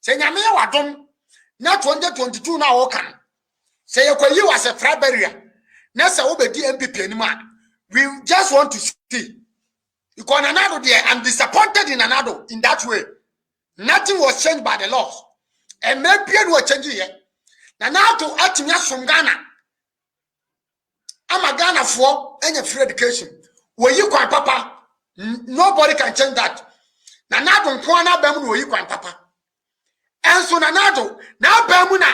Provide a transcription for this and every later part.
Sɛ Nyame yɛ w'adom na 2022 no a wɔka no, sɛ yɛkɔyi wɔ asɛ flag bearer na sɛ wobɛdi NPP anim a, we just want to see. Because Nana Addo deɛ, I'm disappointed in Nana Addo in that way. Nothing was changed by the laws. Mmerɛ bia no wɔ change yɛ. Nana Addo atumi asom Ghana ama Ghanafoɔ anya free education. Wɔyi kwan papa. Nobody can change that. Nana Addo nko ara n'aba mu na wɔyi kwan papa. Ɛnso Nana Addo n'aba mu na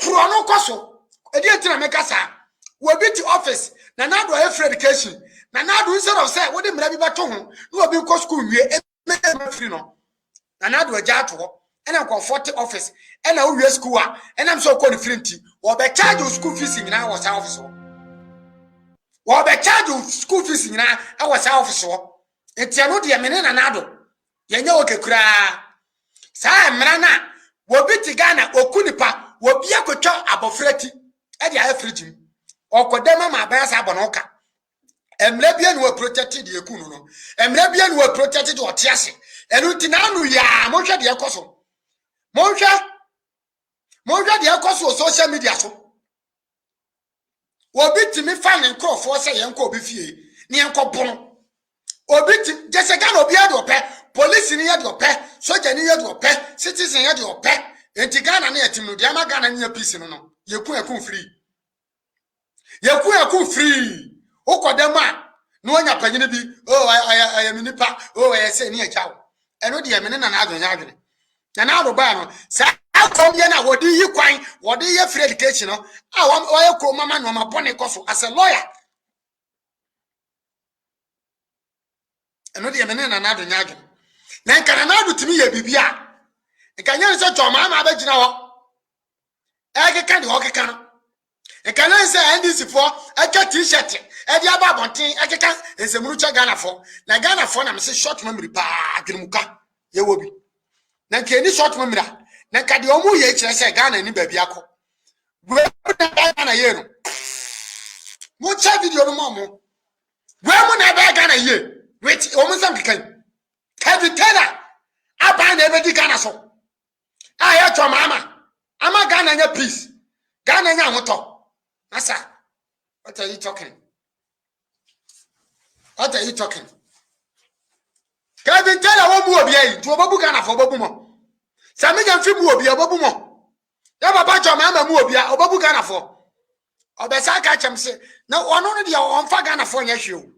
korɔ no kɔ so. Ɛdi eti na meka saa. Wɔbi te office, Nana Addo ayɛ free education. Nana Addo, instead of sɛ wɔde mmara bi bɛto ho na obi nkɔ school nwie ɛmɛ free no, Nana Addo agya ato hɔ ɛna nkɔfoɔ te office ɛna wowie school a, ɛnam sɛ ɔkɔ ne firi nti wɔbɛ charge wo school fees nyinaa wɔ saa office hɔ. Wɔbɛ charge wo school fees nyinaa ɛwɔ saa office hɔ. Nti ɛno deɛ, mene Nana Addo yɛnyɛ wɔ kekuraa saa mmara no a wɔbi te Ghana oku nipa, wɔbi akotwa abɔfra ti ɛde ayɛ fridge mu, ɔkɔ dɛm ama abɛyɛ saa abɔ no ka. Mmerɛ bia ne wɔ protect deɛ eku no, mmerɛ bia ne wɔ protect deɛ ɔte ase. Ɛno nti n'ano yaa. Monhwɛ deɛ ɛkɔ so, monhwɛ deɛ ɛkɔ so wɔ social media so. Obi tumi fa ne nkurɔfoɔ sɛ yɛnkɔ obi fie ne yɛnkɔ bono obi ti gye sɛ Ghana obiara deɛ ɔpɛ, polisi ni yɛ deɛ ɔpɛ, soja ni yɛ deɛ ɔpɛ, citizen yɛ deɛ ɔpɛ. Nti Ghana ne yɛ tim no deɛ ama Ghana ne yɛ peace no, yɛku ɛku free, yɛku ɛku free. Wokɔ dɛm a na wanya panyini bi o, ɛyɛ me nipa o, ɛyɛ sɛ ne yɛgya wo. Ɛno deɛ, me ne Nana Addo nyɛ adwene. Nana Addo baa no saa akɔm yɛ no a wɔde yi kwan, wɔde yɛ free education no a wɔyɛ kurom mama nneɛma bɔne kɔ so as a lawyer. Ɛno deɛ, me ne Nana Addo nyɛ adwene. Na nka Nana Addo tumi yɛ biribi a, nka nyɛ ne sɛ John Mahama abɛgyina hɔ ɛkeka deɛ ɔkeka no. Nka nyɛ ne sɛ NDC foɔ atwa T-shirt ɛde aba abɔnten ɛkeka nsɛmunu kyɛ Ghanafoɔ. Na Ghanafoɔ na mese short memory paa, adwenemuka yɛwɔ bi. Na nka ɛni short memory a, na nka deɛ ɔmo yɛ kyerɛ sɛ Ghana ni baabi akɔ wei na ɛbɛyɛ Ghana yie no. Mo kyɛ video no mo ɔmo wei mu na ɛbɛyɛ Ghana yie wait ɔmo nsɛm keka yi. Kevin Taylor aban na ɛbɛdi Ghana so a yɛtɔ maama ama Ghana nya peace, Ghana nya ahotɔ. Masa, what are you talking? What are you talking? Kevin Taylor wɔn mu obi ayi nti wɔbɛbu Ghana fo, wɔbɛbu mo. Sɛ menya nfi mu obi a, wɔbɛbu mo. Yɛ papa John Mahama mu obi a, wɔbɛbu Ghana fo. Ɔbɛsa aka kyɛm se na ɔno no deɛ, ɔmfa Ghana fo nyɛ hwee o.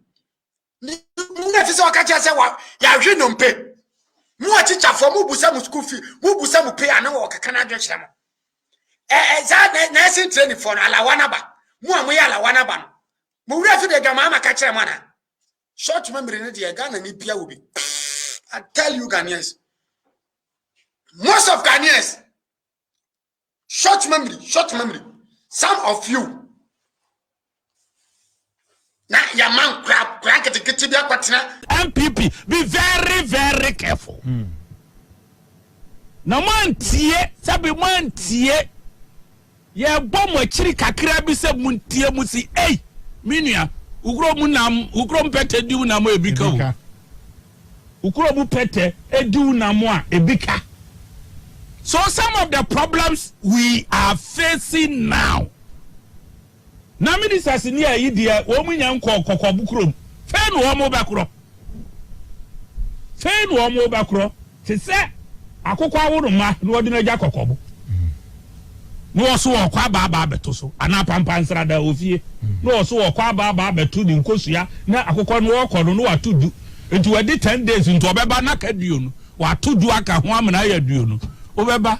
Mu na fi sɛ ɔka kyerɛ sɛ wa yɛahwe nnompe mu akyikyafoɔ mu busa mu school fee, mu busa mu pay a, na wɔkeka no adwe kyerɛ mo. ɛ ɛ saa nursing training foɔ no alawa naba mu a moyɛ alawa naba no, mo wura fi de dwama ama ka kyerɛ mo ana. Short memory no deɛ, Ghana ni bia wo bi. I tell you, Ghanaians, most of Ghanaians, short memory, short memory. Some of you na yàmà nkura nkura nketenkete bi akɔtena. NPP, be very very careful. Na moantie, sɛbi moantie, yɛbɔ mo akyiri kakra bi sɛ montie mu si ei, me nua, wokuro mu nam, wokuro mu pɛtɛ di wo nam a, ebi ka o. Wokuro mu pɛtɛ edi wo nam a, ebi ka. So some of the problems we are facing now na ministers ni ayi deɛ, wɔn mu nya nkɔ kɔkɔbu kurom fɛn na wɔn bɛkorɔ, fɛn na wɔn bɛkorɔ te sɛ akokɔ aworo mma na wɔde n'agya kɔkɔbo na wɔso wɔkɔ aba aba abɛto so anaa pampansrada ofie na wɔso wɔkɔ aba aba abɛto ne nkosua na akokɔ no wɔkɔ no na wato du. Nti wɔde 10 days nti ɔbɛba n'aka duo no, wato du aka ho amena ayɛ duo no, wɔbɛba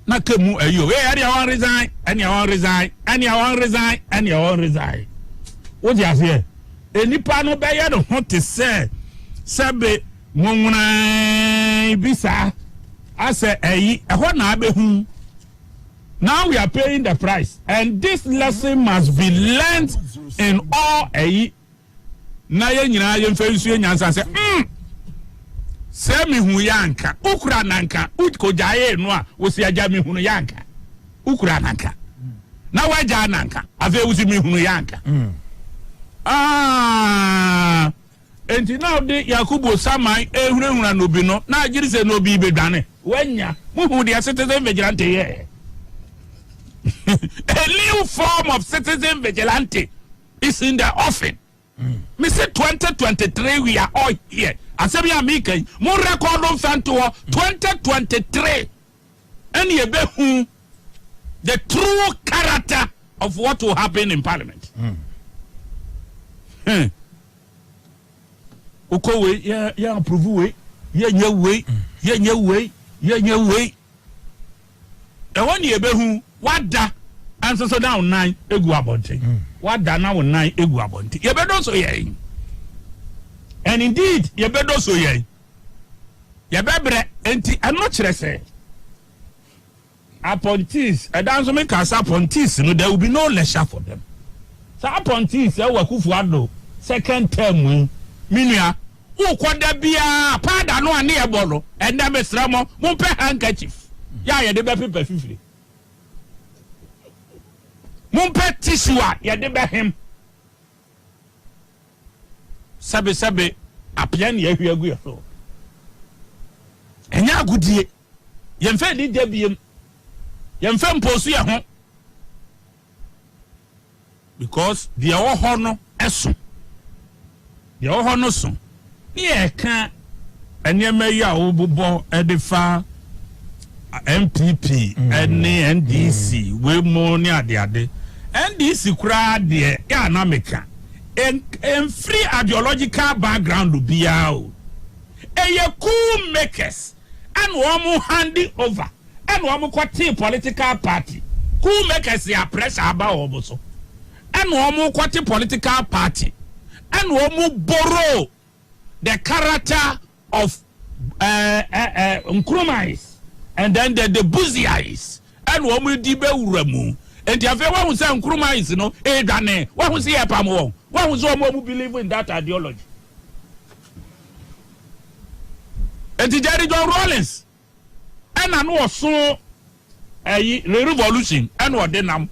na ka mu ayi o. Ee, ɛnea wɔn resign, ɛnea wɔn resign, ɛnea wɔn resign, ɛnea wɔn resign. Wogye aseɛ, enipa no bɛyɛ ne ho te sɛ sɛbe nwonwonan bi saa asɛ ɛyi ɛhɔ na abɛhu. Now we are paying the price, and this lesson must be learnt in all ɛyi na yɛn nyinaa yɛmfa nsuo nyansa sɛ sɛ mihu yɛ anka wokura nanka wokɔgyae no a, wosi agya mihunu yɛ anka wokura nanka na woagya nanka, afei wosi mihunu yɛ anka. Ah, Enti na ɔde Yakubu saman ehunahuna Nobi no, na agyere sɛ Nobi bedwane. Wanya. Muhu deɛ citizen vigilante yɛ. A new form of citizen vigilante is in the offing. Me se 2023, we are all here. Asɛm yi a meka yi, mo record mfa nto hɔ. 2023 ɛne yɛbɛhu the true character of what will happen in parliament. Wokɔ wei, yɛ approve wei, yɛnyɛ wei, yɛnyɛ wei, yɛnyɛ wei. Ɛhɔ ne yɛbɛhu. Wada nso so na wo nan egu abɔnten, wada na wo nan egu abɔnten. Yɛbɛdɔ so yɛn, and indeed yɛbɛdɔ so yɛn, yɛbɛbrɛ. Nti ɛno kyerɛ sɛ appointees ɛda nso mi ka sɛ appointees no, there will be no leisure for them. Sɛ appointees ɛwɔ Akufo Addo second term yi, mi nua, wokɔ da biara paada no a ne yɛ bɔ no. Ɛnɛ mesrɛ mo, mompɛ handkerchief yɛ a yɛde bɛpepa fifiri, mompɛ tissue a yɛde bɛhem. Sɛbesɛbe apea ne yɛahwie agu yɛ so. Ɛnyɛ agodie. Yɛmfɛ di da biem, yɛmfɛ mpɔsu yɛ ho, because deɛ ɛwɔ hɔ no ɛso, deɛ ɛwɔ hɔ no so. Ne yɛka nneɛma yi a wobobɔ ɛde fa NPP ɛne NDC wei mu ne adeade, NDC koraa deɛ yɛ anamika mfiri ideological background biara o. Ɛyɛ coup makers ɛna wɔn hand over, ɛna wɔn kɔtee political party. Coup makers yɛ pressure aba wɔn so, ɛna wɔn kɔte political party, ɛna wɔn borrow the character of Nkrumahs and then the Busiais, ɛna wɔn di bɛwura mu. Nti afei wɔn sɛ Nkrumahs no edwane, wɔn sɛ yɛ pam wɔn, wɔn sɛ wɔn believe in that ideology. Nti Jerry John Rawlings ɛna no ɔso ɛyi revolution, ɛna ɔde nam,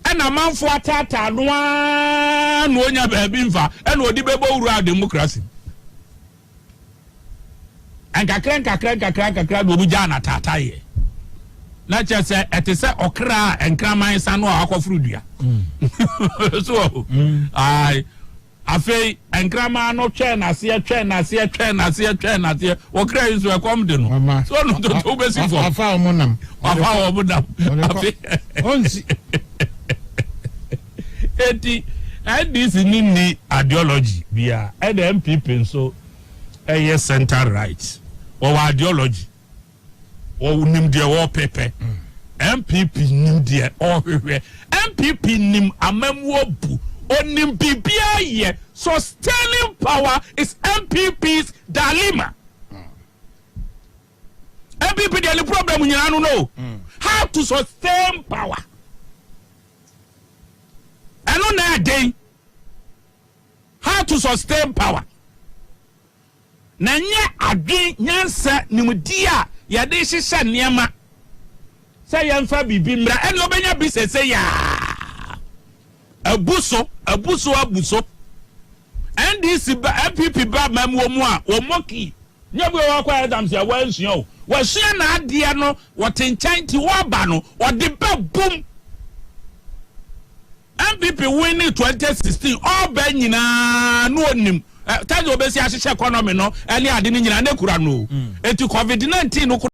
ɛna amanfo ataataa no aa na onya baabi nfa, ɛna ɔde bɛbɔ wura democracy. Nkakra nkakra nkakra nkakra na obi gyaa na taataa yɛ na kyerɛ sɛ ɛte sɛ ɔkra a nkraman sa no a wakɔforo dua so wɔ. Ayi, afei nkraman no twɛn n'aseɛ, twɛn n'aseɛ, twɛn n'aseɛ, twɛn n'aseɛ. Ɔkra yi nso ɛkɔm de no so ɔno toto bɛsi fam. Afa wɔn nam. Afa wɔn nam. Afei ɔnsi. Eti NDC ni ideology bia, ɛna NPP nso ɛyɛ center right, wɔwɔ ideology, wɔwɔ nim deɛ wɔɔpɛpɛ. NPP nim deɛ ɔhwehwɛ, NPP nim amamuo bu, onim biribiara yɛ. Sustaining power is NPP's dilemma. NPP deɛ, ne problem nyinaa no, how to sustain power. Ɛno na ɛden, how to sustain power, na nyɛ adwen, nyansa, nimdi a yɛde hyehyɛ nneɛma sɛ yɛmfa biribi mmra. Ɛne ɔbɛnya bi sɛsɛ yaa abu so, abu so, abu so. NDC ba, NPP ba mɛmuo mu a wɔn mɔki nyɛ bi wɔn akɔ exams a wɔnsua o, wɔsua n'adeɛ no, wɔte nkyɛn ti wɔaba no, wɔde bɛ bum. NPP winning 2016, ɔbɛ nyinaa no onim ɛ tɛni obesi ahyehyɛ economy no ɛne ade no nyinaa ne kura no o. Eti COVID-19 no.